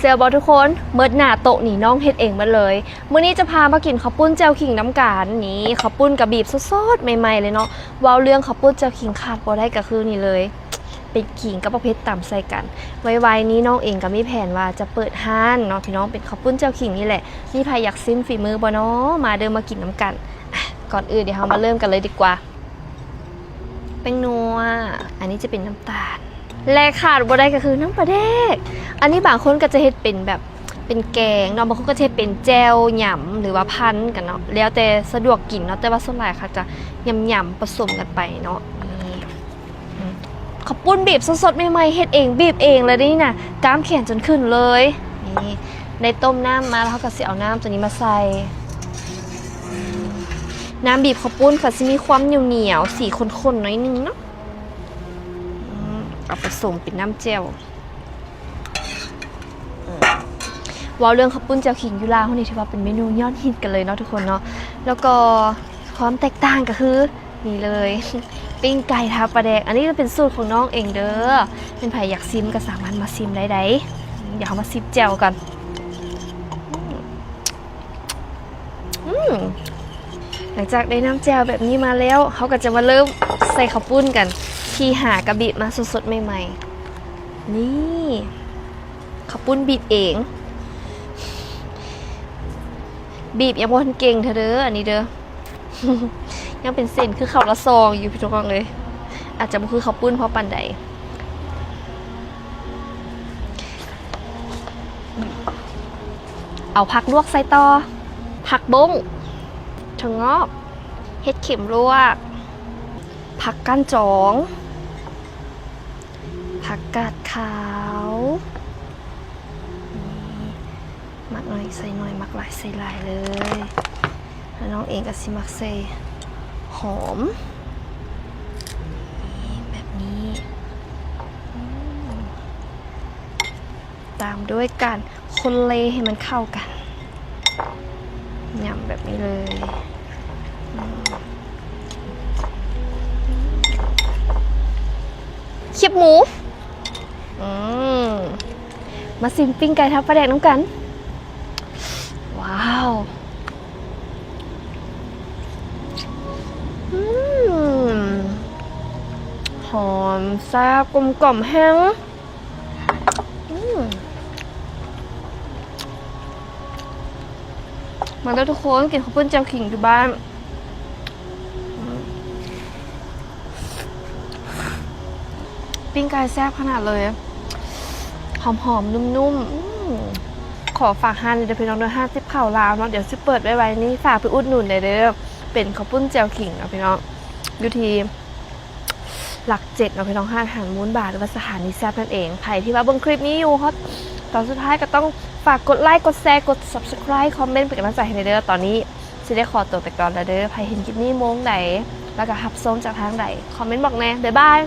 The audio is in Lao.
ແຈ່ວບໍ່ທຸກຄົນ? ໝົດໜ້າໂຕະນີ້ນ້ອງເຮັດເອງໝົດເລີຍ. ມື້ນີ້ຈະພາມາກິນເຂົ້າປຸ້ນແຈ່ວຂິງນຳກັນ. ນີ້ເຂົ້າປຸ້ນກະບີບສົດໆໃໝ່ໆເລີຍເນາະ. ເວົ້າເລື່ອງເຂົ້າປຸ້ນແຈ່ວຂິງຂາດບໍ່ໄດ້ກະຄືນີ້ເລີຍ ເປັນຂິງກັບບັກເຜັດຕຳໃສ່ກັນ. ໄວໆນີ້ນ້ອງເອງກະມີແຜນວ່າຈະເປີດຮ້ານເນາະພີ່ນ້ອງ ເປັນເຂົ້າປຸ້ນແຈ່ວຂິງນີ້ແຫຼະ. ມີໃຜຢາກຊິມຝີມືບໍ່ນໍ? ມາເດີ ມາກິນນຳກັນ. ອະ ກ່ອນອື່ນດຽວເຮົາມາເລີ່ມກັນເລີຍດີກວ່າ. ແປ້ງນົວ ອັນນີ້ຈະເປັນນ້ຳຕານ ແລະຂາດບໍ່ໄດ້ກະຄືນ້ຳປາແດກ. ອັນນີ້ບາງຄົນກະຈະເຮັດເປັນແບບເປັນແກງເນາະ ບາງຄົນກະຈະເຮັດເປັນແຈ່ວ ຫຍຳ ຫຼືວ່າພັນກັນເນາະ ແລ້ວແຕ່ສະດວກກິນເນາະ. ແຕ່ວ່າສ່ວນຫຼາຍເຂົາຈະຫຍຳໆປະສົມກັນໄປເນາະ. ນີ້ ເຂົ້າປຸ້ນບີບສົດໆໃໝ່ໆ ເຮັດເອງບີບເອງເລີຍເດ້ນີ້ນະ ກ້າມແຂນຈົນຂຶ້ນເລີຍ. ນີ້ ໄດ້ຕົ້ມນ້ຳມາແລ້ວ ເຮົາກະຊິເອົານ້ຳໂຕນີ້ມາໃສ່. ນ້ຳບີບເຂົ້າປຸ້ນກະຊິມີຄວາມໜຽວໆ ສີຂຸ້ນໆໜ້ອຍໜຶ່ງເນາະ. ອືມ ເອົາປະສົມເປັນນ້ຳແຈ່ວ. ອືມ ເວົ້າເລື່ອງເຂົ້າປຸ້ນແຈ່ວຂິງຢູ່ລາວເຮົານີ້ ຖືວ່າເປັນເມນູຍອດຮິດກັນເລີຍເນາະທຸກຄົນເນາະ. ແລ້ວກໍຄວາມແຕກຕ່າງກະຄື ນີ້ເລີຍ ປີ້ງໄກ່ທາປາແດກ. ອັນນີ້ເປັນສູດຂອງນ້ອງເອງເດີ ແມ່ນໃຜຢາກຊິມກະສາມາດມາຊິມໄດ້ໃດ໋. ດຽວເຮົາມາຊິມແຈ່ວກັນ. ອືມ ຫຼັງຈາກໄດ້ນ້ຳແຈ່ວແບບນີ້ມາແລ້ວ ເຮົາກະຈະມາເລີ່ມໃສ່ເຂົ້າປຸ້ນກັນ ທີ່ຫາກະບີບມາສົດໆໃໝ່ໆ. ນີ້ ເຂົ້າປຸ້ນບີບເອງ ບີບຍັງບໍ່ທັນເກັ່ງເທື່ອເດີ ອັນນີ້ເດີ. ຍັງເປັນເສັ້ນຄືເຂົ້າລະຊອງຢູ່ພີ່ນ້ອງເອີຍ ອາດຈະບໍ່ຄືເຂົ້າປຸ້ນພໍປານໃດ. ເອົາຜັກລວກໃສ່ຕໍ່ ຜັກບົ້ງ ຖົ່ວງອກ ເຫັດເຂັມລວກ ຜັກກ້ານຈອງ ຜັກກາດຂາວ. ນີ້ ມັກໜ້ອຍໃສ່ໜ້ອຍ ມັກຫຼາຍໃສ່ຫຼາຍເລີຍ. ແລ້ວນ້ອງເອງກະຊິມັກໃສ່ຫອມ ນີ້ ແບບນີ້. ອືມ ຕາມດ້ວຍການຄົນເລໃຫ້ມັນເຂົ້າກັນ ຫຍຳແບບນີ້ເລີຍ. ອືມ ຄຽບໝູ. ອືມ ມາຊິມປີ້ງໄກ່ທາປາແດກນຳກັນ. ວ້າວ ອືມ ຫອມ ແຊບ ກົມກ່ອມແຮງ. ອືມ ມາເດີທຸກຄົນ ກິນເຂົ້າປຸ້ນແຈ່ວຂິງຢູ່ບ້ານ. ອືມ ປີ້ງໄກ່ແຊບຂະໜາດເລີຍ ຫອມໆນຸ້ມໆ. ອືມ ຂໍຝາກຮ້ານເດີພີ່ນ້ອງເດີ ຮ້ານຕິບເຂົ້າລາວເນາະ ດຽວຊິເປີດໄວໆນີ້ ຝາກໄປອຸດໜູນແດ່ເດີ. ເປັນເຂົ້າປຸ້ນແຈ່ວຂິງເນາະພີ່ນ້ອງ ຢູ່ທີ່ ຫຼັກເຈັດເນາະພີ່ນ້ອງ ຮ້ານອາຫານມູນບາ ຫຼືວ່າສະຖານີແຊບນັ້ນເອງ. ໃຜທີ່ວ່າເບິ່ງຄລິບນີ້ຢູ່ຮອດຕອນສຸດທ້າຍ ກະຕ້ອງຝາກກົດໄລ ກົດແຊ ກົດ Subscribe ຄອມເມັນເປັນກຳລັງໃຈໃຫ້ແດ່ເດີ. ຕອນນີ້ຊິໄດ້ຂໍໂຕໄປກ່ອນແລ້ວເດີ. ໃຜເຫັນຄລິບນີ້ໂມງໃດ ແລ້ວກະຮັບຊົມຈາກທາງໃດ ຄອມເມັນບອກແດ່. ບາຍບາຍ.